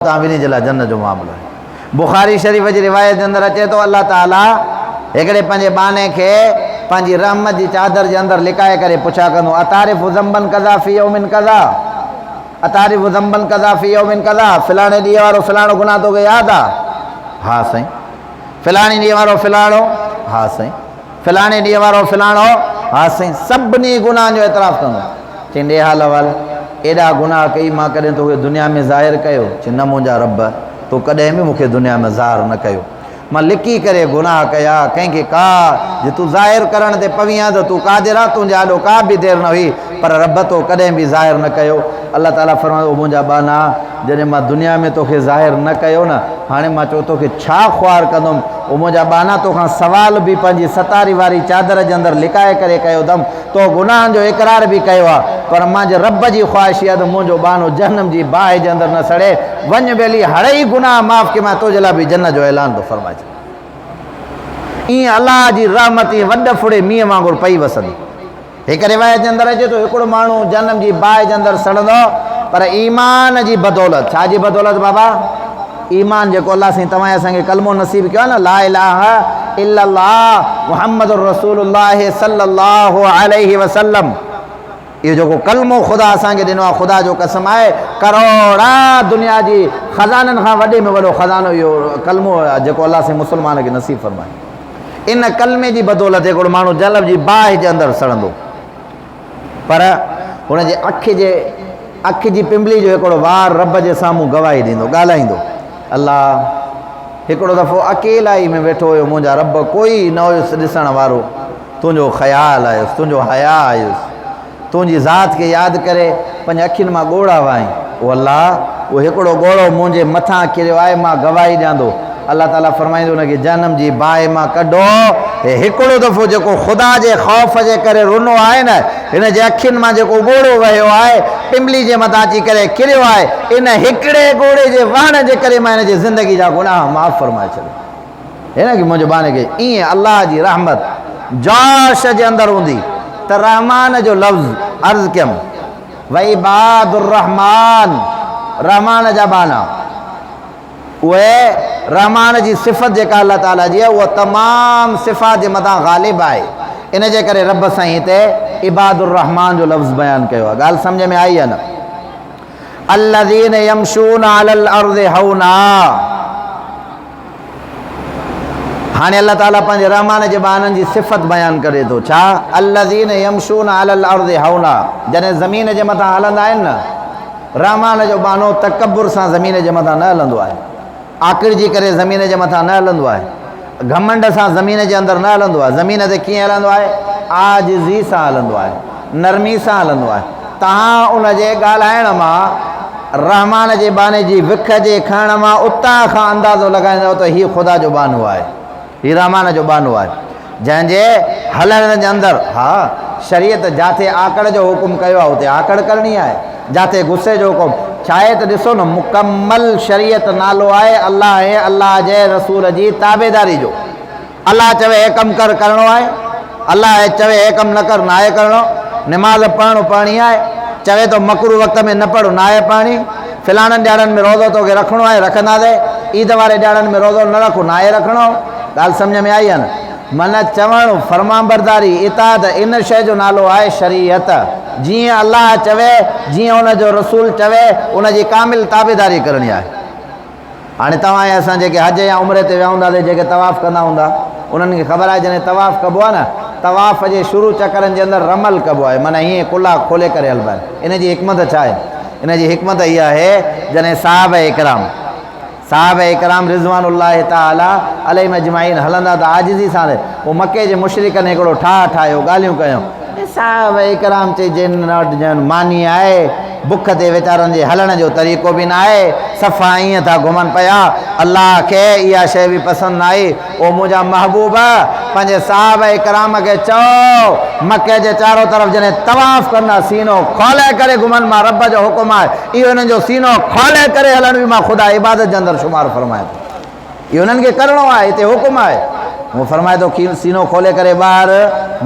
توهان ٻنهي جي لاء جنت جو معاملو آهي. بخاري شريف جي روايت جي اندر اچي ٿو الله تعالي هڪڙي پنهنجي ٻانهي کي پنهنجي رحمت جي چادر جي اندر لڪائي ڪري پڇا ڪندو اتعرف ذنبا ڪذا في يوم ڪذا اتعرف ذنبا ڪذا في يوم ڪذا فلاڻي ڏينهن وارو فلاڻو گناهه توکي ياد آ؟ ها سائين. فلاڻي ڏينهن وارو فلاڻو؟ ها سائين. فلاڻي ڏينهن وارو فلاڻو؟ ها سائين. سڀني گناهن جو اعتراف ڪندو. چيائين ڏي حال احوال، ايڏا گناهه ڪئي مان ڪڏهن توکي دنيا ۾ ظاهر ڪيو؟ چيائين نه منهنجا رب، تو ڪڏهن به مون کي دنيا ۾ ظاهر نه ڪيو. مان لڪي ڪري گناهه ڪيا، ڪنهن کي ڪا، جي تون ظاهر ڪرڻ تي پوين ها ته تون قادر آن، تنهنجي آڏو ڪا به دير نه هئي، پر رب تو ڪڏهن به ظاهر نه ڪيو. الله تعاليٰ فرمايو، او منهنجا ٻانها! جڏهن مان دنيا ۾ توکي ظاهر نه ڪيو نه، هاڻي مان چئو توکي ڇا خوار ڪندم؟ او منهنجا ٻانها! توکان سوال به پنهنجي ستاري واري چادر جي اندر لڪائي ڪري ڪيو اٿم، تو گناهن جو اقرار به ڪيو آهي، پر مانجي رب جي خواهش اها ته منهنجو ٻانهو جهنم جي باهه جي اندر نه سڙي، وڃ ٻيلي هڙئي گناهه معاف ڪيمانء، تنهنجي لاء به جنت جو اعلان ٿو فرمائي ڇڏيان. ائين الله جي رحمت ائين وڏ ڦڙي مينهن وانگر پئي وسندي. هڪ روايت جي اندر اچي ٿو هڪڙو ماڻهو جهنم جي باهه جي اندر سڙندو پر ايمان جي بدولت، ڇا جي بدولت بابا؟ ايمان جيڪو الله سائين توهان ۽ اسان کي ڪلمو نصيب ڪيو آهي نه لا اله الا الله محمد رسول الله صلي الله عليه وسلم اهو جيڪو ڪلمو خدا اسان کي ڏنو آهي خدا جو قسم آهي ڪروڙا دنيا جي خزانن کان وڏي ۾ وڏو خزانو اهو ڪلمو جيڪو الله سائين مسلمان کي نصيب فرمائي ان ڪلمي جي بدولت هڪڙو ماڻهو جهنم جي باهه جي اندر سڙندو پر هن جي اک جي اک جي پنبلي جو هڪڙو وار رب جي سامهون گواهي ڏيندو ڳالهائيندو الله هڪڙو دفعو اڪيلائي ۾ ويٺو هيو منهنجا رب ڪوئي نه هيس ڏسڻ وارو تنهنجو خيال آيس تنهنجو حيا آيس تنهنجي ذات کي ياد ڪري پنهنجي اکين مان ڳوڙها وهائين. او الله! اهو هڪڙو ڳوڙهو منهنجي مٿان ڪريو آهي، مان گواهي ڏيان ٿو. الله تعاليٰ فرمائيندو، ان کي جهنم جي باهه مان ڪڍو. هي هڪڙو دفعو جيڪو خدا جي خوف جي ڪري رنو آهي نه، هن جي اکين مان جيڪو ڳوڙهو وهيو آهي، پنبلي جي مٿان اچي ڪري ڪريو آهي، ان هڪڙي ڳوڙهي جي وهڻ جي ڪري مان هن جي زندگي جا گناهه معاف فرمائي ڇڏيا. هن کي منهنجي ٻانهي کي ائين الله جي رحمت جوش جي اندر هوندي ته رحمان جو لفظ عرض ڪيم وعباد الرحمان رحمان جا ٻانها اهي رحمان جي صفت جيڪا الله تعالي جي آهي اها تمام صفات جي مٿان غالب آهي ان جي ڪري رب سائين هتي عباد الرحمان جو لفظ بيان ڪيو آهي ڳالهه سمجھ ۾ آئي يا نه الذين يمشون على الارض هونا هاڻي الله تعاليٰ پنهنجي رحمان جي ٻانهن جي صفت بيان ڪري ٿو ڇا الذين يمشون على الارض هونا جڏهن زمين جي مٿان هلندا آهن نه رحمان جو ٻانهو تڪبر سان زمين جي مٿان نه هلندو آهي آڪڙجي ڪري زمين جي مٿان نه هلندو آهي گهمنڊ سان زمين جي اندر نه هلندو آهي زمين تي ڪيئن هلندو آهي عاجزي سان هلندو آهي نرمي سان هلندو آهي. توهان ان جي ڳالهائڻ مان، رحمان جي ٻانهي جي وک جي کڻڻ مان اتان کان اندازو لڳائيندؤ ته هي خدا جو ٻانهو آهي. هي رحمان جو ٻانهو آهي. جنهن جي هلڻ جي اندر، ها، شريعت جاٿي آڪڙ جو حڪم ڪيو آهي اتي آڪڙ ڪرڻي آهي. جاٿي غصي جو حڪم، ڇاهي ته ڏسو نه مڪمل شريعت نالو آهي الله ۽ الله جي رسول جي تابعداري جو. الله چوي هي ڪم ڪر ڪرڻو آهي، الله چوي هي ڪم نه ڪر ناهي ڪرڻو، نماز پڙهڻ پڙهڻي آهي، چوي ٿو مڪروه وقت ۾ نه پڙهه ناهي پڙهڻي، فلاڻن ڏهاڙن ۾ روزو توکي رکڻو آهي رکنداسين، عيد واري ڏهاڙن ۾ روزو نه رک ناهي رکڻو، ڳالهه سمجهه ۾ آئي يا نه؟ معنيٰ چوڻ، فرمانبرداري، اطاعت، ان شيء جو نالو آهي شريعت، جيئن الله چوي، جيئن ان جو رسول چوي، ان جي ڪامل تابعداري ڪرڻي آهي. هاڻي توهان ۽ اسان جيڪي حج يا عمري تي ويا هونداسين جيڪي طواف ڪندا هوندا انهن کي خبر آهي جڏهن طواف ڪبو آهي نه طواف جي شروع چڪرن جي اندر رمل ڪبو آهي معنيٰ هيئن ڪلها کولي ڪري هلبا آهن ان جي حڪمت ڇا آهي ان جي حڪمت اها آهي جڏهن صحابه اڪرام صحابه اڪرام رضوان الله تعالٰي عليهم اجمعين هلندا ته عاجزي سان پوء مڪي جي مشرڪن هڪڙو ٺاهه ٺاهيو ڳالهيون ڪيون صحابه اڪرام چئي جن وٽ ڄڻ ماني آهي بک تي ويچارن جي هلڻ جو طريقو به ناهي، صفا ائين ٿا گهمن پيا، الله کي اها شيء به پسند نه آئي، او منهنجا محبوب! پنهنجي صحابه ڪرام کي چئو، مڪي جي چارو طرف جڏهن طواف ڪندا سينو کولي ڪري گهمن، مان رب جو حڪم آهي، اهو انهن جو سينو کولي ڪري هلڻ به مان خدا عبادت جي اندر شمار فرمايان ٿو. اهو انهن کي ڪرڻو آهي، هتي حڪم آهي. هو فرمائي ٿو سينو کولي ڪري ٻاهر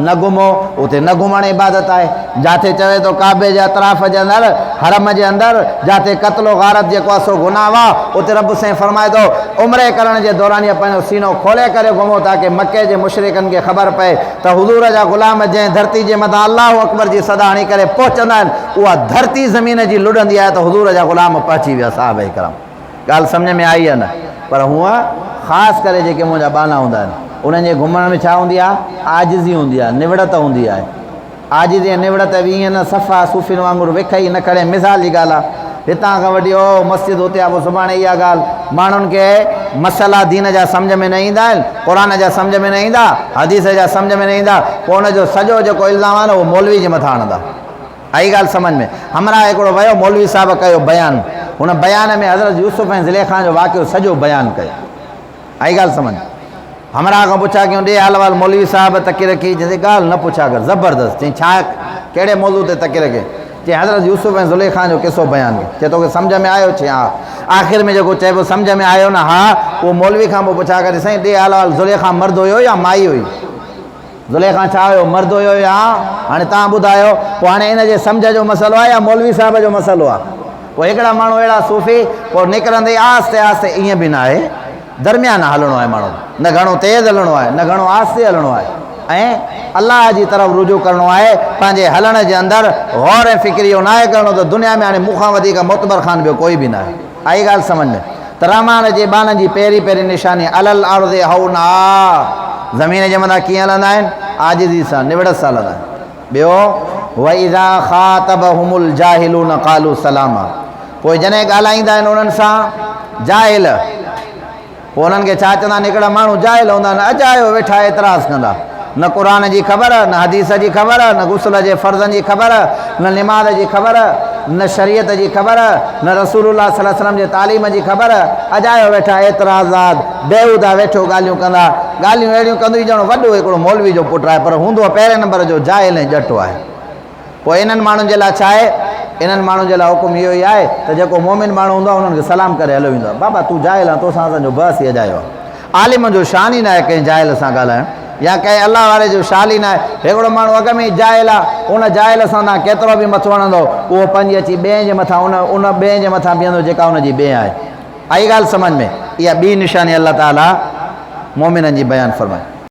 نه گهمو، اتي نه گهمڻ عبادت آهي. جاٿي چوي ٿو ڪعبي جي اطراف جي اندر، حرم جي اندر، جاٿي قتل و غارت جيڪو آهي سو گناهه آهي، اتي رب سائين فرمائي ٿو عمري ڪرڻ جي دورانيه پنهنجو سينو کولي ڪري گهمو تاڪه مڪي جي مشرڪن کي خبر پئي ته حضور جا غلام جنهن ڌرتي جي مٿان الله اڪبر جي صدا هڻي ڪري پهچندا آهن اها ڌرتي زمين جي لڏندي آهي ته حضور جا غلام پهچي ويا صحابه ڪرام. ڳالهه سمجهه ۾ آئي يا نه؟ پر هونء خاص ڪري جيڪي منهنجا ٻانها هوندا آهن، انهن جي گهمڻ ۾ ڇا هوندي آهي؟ عاجزي هوندي آهي، نوڙت هوندي آهي. عاجزي ۽ نوڙت به ائين نه صفا صوفين وانگر وک ئي نه کڻي. مثال جي ڳالهه آهي، هتان کان وٺي او مسجد هتي آهي، پوء سڀاڻي اها ڳالهه ماڻهن کي مسئلا دين جا سمجهه ۾ نه ايندا آهن، قرآن جا سمجهه ۾ نه ايندا، حديث جا سمجهه ۾ نه ايندا، پوء ان جو سڄو جيڪو الزام آهي نه اهو مولوي جي مٿان هڻندا. آئي ڳالهه سمجهه ۾. همراهه هڪڙو ويو، مولوي صاحب ڪيو بيان. هن بيان ۾ حضرت يوسف ۽ زليخا جو واقعو سڄو بيان ڪيو. آئي ڳالهه سمجهه ۾. همراهه کان پڇا ڪيون، ڏي حال احوال مولوي صاحب تقرير ڪئي، چيائين ڳالهه نه پڇا ڪر، زبردست. چيائين ڇا، ڪهڙي موضوع تي تقرير ڪئي؟ چيائين حضرت يوسف ۽ زليخا جو قصو بيان ڪيو. چيائين توکي سمجهه ۾ آيو؟ چيائين ها. آخر ۾ جيڪو چئبو سمجهه ۾ آيو نه ها، اهو مولوي کان پوء پڇا ڪري، سائين ڏي حال احوال زليخا مرد هيو يا مائي هئي؟ زليخا ڇا هيو؟ مرد هيو يا؟ هاڻي توهان ٻڌايو، پوء هاڻي ان جي سمجهه جو مسئلو آهي يا مولوي صاحب جو مسئلو آهي؟ پوء هڪڙا ماڻهو اهڙا صوفي، پوء نڪرندي آهستي آهستي ائين به ناهي، درميانه هلڻو آهي ماڻهو کي، نه گهڻو تيز هلڻو آهي، نه گهڻو آهستي هلڻو آهي ۽ الله جي طرف رجوع ڪرڻو آهي، پنهنجي هلڻ جي اندر غور ۽ فڪر اهو ناهي ڪرڻو ته دنيا ۾ هاڻي مون کان وڌيڪ معتبر خان ٻيو ڪوئي به ناهي. آئي ڳالهه سمجهه ۾؟ ته رحمان جي ٻانهن جي پهرين پهرين نشاني علي الارض هونا زمين جي مٿان ڪيئن هلندا آهن؟ عاجزي سان، نوڙت سان هلندا آهن. ٻيو واذا خاطبهم الجاهلون قالوا سلاما پوء جڏهن ڳالهائيندا آهن انهن سان جاهل پوء انهن کي ڇا چوندا آهن؟ هڪڙا ماڻهو جاهل هوندا آهن، اجايو ويٺا اعتراض ڪندا. نه قرآن جي خبر، نه حديث جي خبر، نه غسل جي فرضن جي خبر، نه نماز جي خبر، نه شريعت جي خبر، نه رسول الله صلي الله عليه وسلم جي تعليم جي خبر، اجايو ويٺا اعتراضات، بيهودا ويٺو ڳالهيون ڪندا. ڳالهيون اهڙيون ڪندو ئي ڄڻ وڏو هڪڙو مولوي جو پٽ آهي، پر هوندو پهرين نمبر جو جاهل ۽ ڄٽو آهي. پوء انهن ماڻهن جي لاء ڇا آهي؟ انهن ماڻهن جي لاء حڪم اهو ئي آهي ته جيڪو مؤمن ماڻهو هوندو آهي انهن کي سلام ڪري هليو ويندو آهي. بابا تون جاهل آهين توسان اسان جو بحث ئي اجايو آهي. عالم جو شان ئي ناهي ڪنهن جاهل سان ڳالهائڻ يا ڪنهن الله واري جو شال ئي ناهي. هڪڙو ماڻهو اڳ ۾ ئي جاهل آهي ان جاهل سان توهان ڪيترو به مٿو هڻندؤ اهو پنهنجي اچي ٻئي جي مٿان ان ان ٻئي جي مٿان بيهندو جيڪا ان جي ٻئي آهي. آئي ڳالهه سمجهه ۾؟ اها ٻي نشاني الله تعاليٰ مؤمنن جي بيان فرمائي.